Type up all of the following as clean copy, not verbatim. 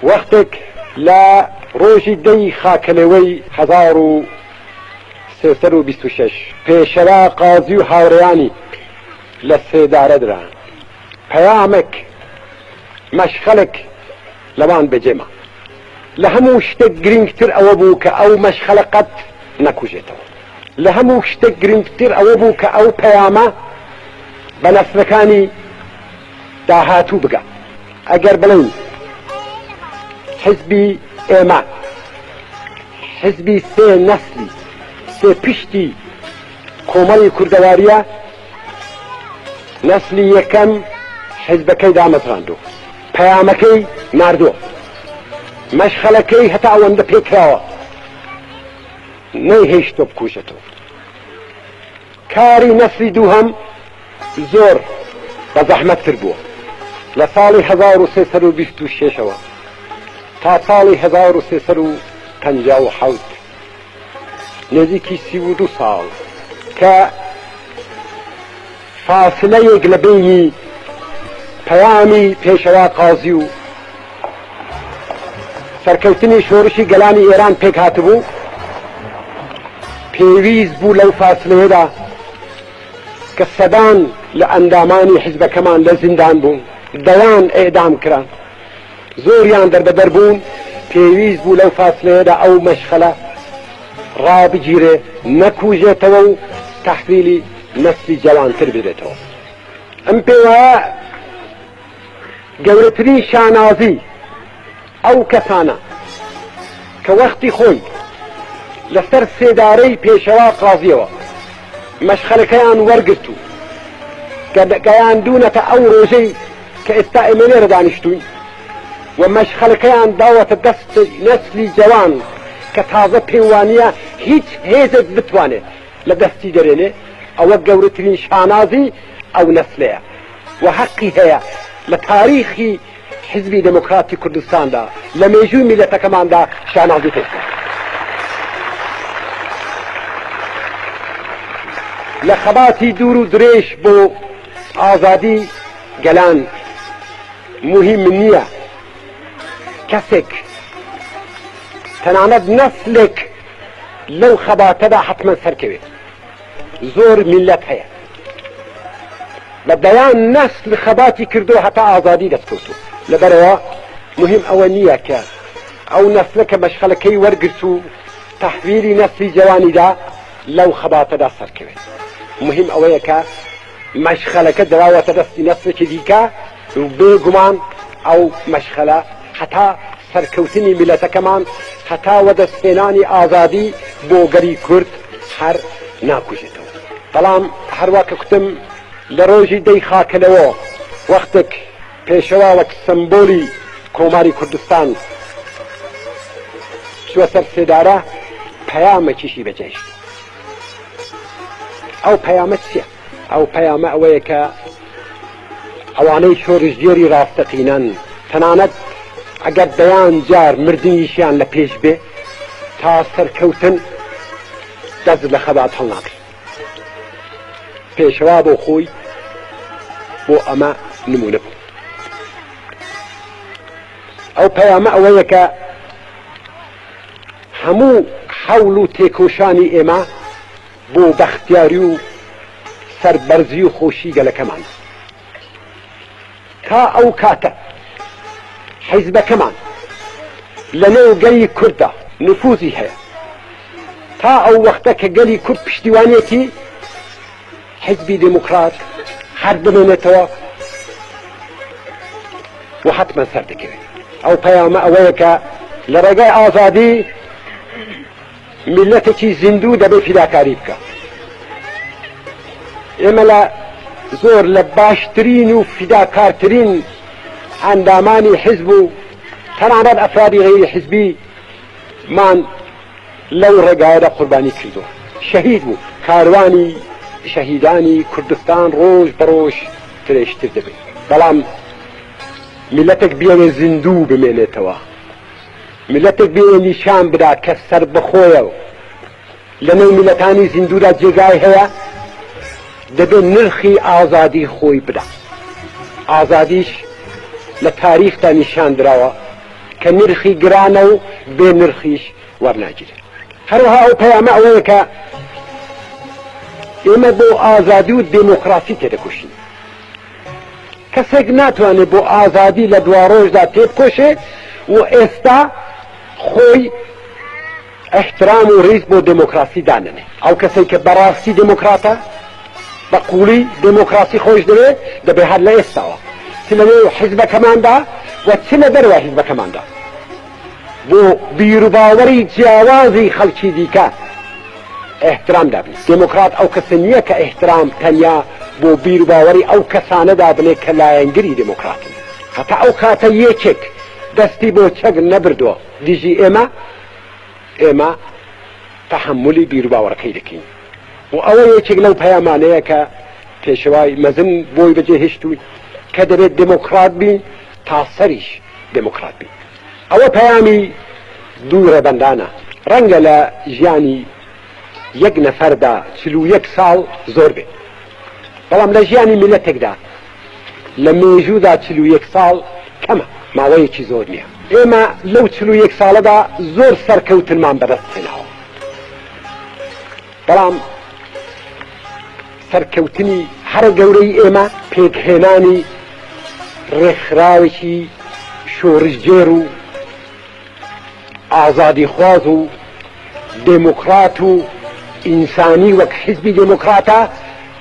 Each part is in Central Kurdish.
وەختێک لە ڕۆژی دەی خاکەلێوەی 1326 پێشەوا قازی و هاوڕێیانی لە سێدارە دران، پەیامێک، مەشخەڵێک لەوان بەجێما. لە هەموو شتێک گرینگتر ئەوە بوو کە ئەو مەشخەڵە قەت نەکوژێتەوە. لە هەموو شتێک گرینگتر ئەوە بوو کە ئەو پەیامە بە نەسلەکانی داهاتوو بگا. ئەگەر بڵێین حیزبی ئێمە حیزبی سێ نەسلی، سێ پشتی کۆمەڵی کوردەوارییە، نەسلی یەکەم حیزبەکەی دامەزراندووە، پەیامەکەی ناردووە، مەشخەلەکەی هەتا ئەوەندە پێکراوە نەیهێشتووە بکوژێتەوە. کاری نەسلی دووهەم زۆر بە زەحمەتتر بووە. لە ساڵی 1326 ەوە تا ساڵی 1357 نزیکی 32 ساڵ کە فاسلەیەک لە بەینی پەیامی پێشەوا قازی و سەرکەوتنی شۆڕشی گەلانی ئێران پێک هاتبوو، پێویست بوو لەو فاسلەیەدا کە سەدان لە ئەندامانی حیزبەکەمان لە زیندان بوون، دەیان ئێعدام کران، زۆریان دەربەدەر بوون، پێویست بوو لەو فاسلەیەدا ئەو مەشخەلە ڕابگیرێ، نەکوژێتەوە و تەحویلی نەسلی جەوانتر بدرێتەوە. ئەم پێ وایە گەورەترین شانازی ئەو کەسانە کە وەختی خۆی لەسەر سێدارەی پێشەوا قازیەوە مەشخەلەکەیان وەرگرت و گەیاندوونەتە ئەو ڕۆژەی کە ئێستا ئێمە لێرە دانیشتووین و مەشخەلەکەیان داوەتە دەست نەسلی جەوان کە تازە پێوانیە هیچ هێزێک بتوانێت لە دەستی دەرێنێ، ئەوە گەورەترین شانازی ئەو نەسلەیە و هەقی هەیە لە تاریخی حیزبی دێموکراتی کوردستاندا، لە مێژووی میللەتەکەماندا شانازی پێ بکات. لە خەباتی دوور و درێژ بۆ ئازادی گەلان موهیم نییە کەسێک تەنانەت نەسلێک لەو خەباتەدا حەتمەن سەرکەوێت. زۆر میللەت هەیە بە دەیان نەسل خەباتی کردو هەتا ئازادی دەستکەوتووە. لەبەرئەوە موهیم ئەوە نییە کە ئەو نەسلە کە مەشخەلەکەی وەرگرت و تەحویلی نەسلی جەوانیدا لەو خەباتەدا سەرکەوێت. موهیم ئەوەیە کە مەشخەلەکە دراوەتە دەستی نەسلێکی دیکە و بێ گومان ئەو مەشخەلە هەتا سەرکەوتنی میللەتەکەمان هەتا وەدەستهێنانی ئازادی بۆ گەلی کورد هەر ناکوژێتەوە. بەڵام هەروا کە کوتم لە ڕۆژی دەی خاکەلەوە وەختێک پێشەوا وەک سەمبۆلی کۆماری کوردستان چووە سەر سێدارە پەیامێکیشی بەجێهێشت. ئەو پەیامە چییە؟ ئەو پەیامە ئەوەیە کە ئەوانەی شۆڕشگێری ڕاستەقینەن، تەنانەت ئەگەر دەیان جار مردنیشیان لە پێش بێ، تا سەرکەوتن دەست لە خەبات هەڵناگرن. پێشەوا بۆ خۆی بۆ ئەمە نموونە بوو. ئەو پەیامە ئەوەیە کە هەموو حەول و تێکۆشانی ئێمە بۆ بەختیاری و سەربەرزی و خۆشی گەلەکەمان. تا ئەو کاتە حیزبەکەمان لە نێو گەلی کورددا نفوزی هەیە، تا ئەو وەختە کە گەلی کورد پشتیوانیەتی، حیزبی دێموکرات هەر بمێنێتەوە و حەتمەن سەردەکەوێت. ئەو پەیامە ئەوەیە کە لە ڕێگای ئازادی میللەتێکی زیندوو دەبێ فیداکاری بکا. ئێمە لە زۆر لە باشترین و فیداکارترین ئەندامانی حیزب و تەنانەت ئەفرادی غەیری حیزبی مان لەو ڕێگایەدا قوربانی کردووە، شەهید بوو. کاروانی شەهیدانی کوردستان ڕۆژ بە ڕۆژ درێژتر دەبێت، بەڵام میللەتێک بیەوێ زیندوو بمێنێتەوە، میللەتێک بێ نیشان بدا کە سەربەخۆیە و لە نێو میللەتانی زیندوودا جێگای هەیە، دەبێ نرخی ئازادی خۆی بدا. ئازادیش لە تاریخدا نیشان دراوە. کە نرخی گرانە و بێ نرخیش وەرناگیرێ. هەروەها ئەو پەیامە ئەوەیە کە ئێمە بۆ ئازادی و دێمۆکڕاسی تێدەکۆشین. کەسێک ناتوانێت بۆ ئازادی لە دواڕۆژدا تێبکۆشێ و ئێستا خۆی ئیحترام و ڕیز بۆ دێمۆکراسی دانەنێ. ئەو کەسەی کە بەڕاستی دێمۆکراتە، بە قووڵی دێمۆکراسی خۆش دەوێ، دەبێ هەر لە ئێستاوە چ لە نێو حیزبەکەماندا و چ لە دەرەوەی حیزبەکەماندا بۆ بیروباوەڕی جیاوازی خەڵکی دیکە ئیحترام دابنێ. دێمۆکرات ئەو کەسە نییە کە ئیحترام تەنیا بۆ بیروباوەڕی ئەو کەسانە دابنێ کە لایەنگری دێمۆکراتن. هەتا ئەو کاتە یەکێک دەستی بۆ چەک نەبردووە دژی ئێمە، ئێمە تەحەمولی بیروباوەڕەکەی دەکەین و ئەوە یەکێک لەو پەیامانەیە کە پێشەوای مەزن بۆی بەجێ هێشتووین کە دەبێت دێمۆکڕات بین تا سەریش دێمۆکڕات بین. ئەوە پەیامی دوو ڕێبەندانە. ڕەنگە لە ژیانی یەک نەفەردا 41 ساڵ زۆر بێت، بەڵام لە ژیانی میللەتێکدا لە مێژوودا 41 ساڵ کەمە، ماوەیەکی زۆر نییە. ئێمە لەو 41 ساڵەدا زۆر سەرکەوتنمان بەدەست هێناوە، بەڵام سەرکەوتنی هەرە گەورەی ئێمە پێکهێنانی ڕێکخراوێکی شۆڕشگێڕ و ئازادیخواز و دێموکڕات و ئینسانی وەک حیزبی دێموکڕاتە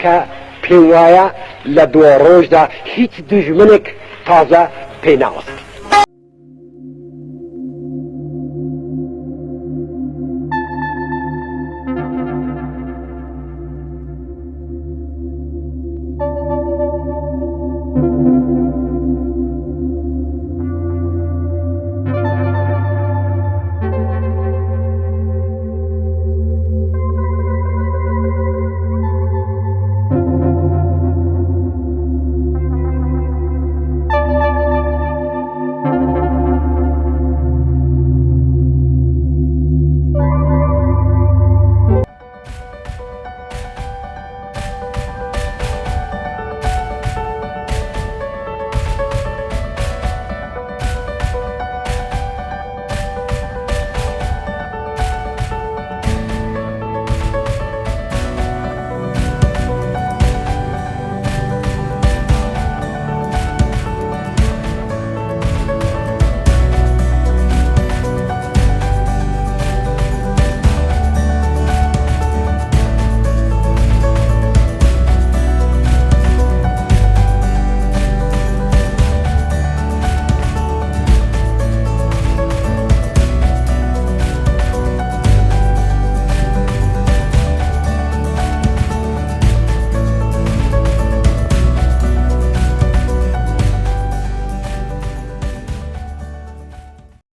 کە پێم وایە لە دواڕۆژدا هیچ دوژمنێک تازە پێی ناوەستێ.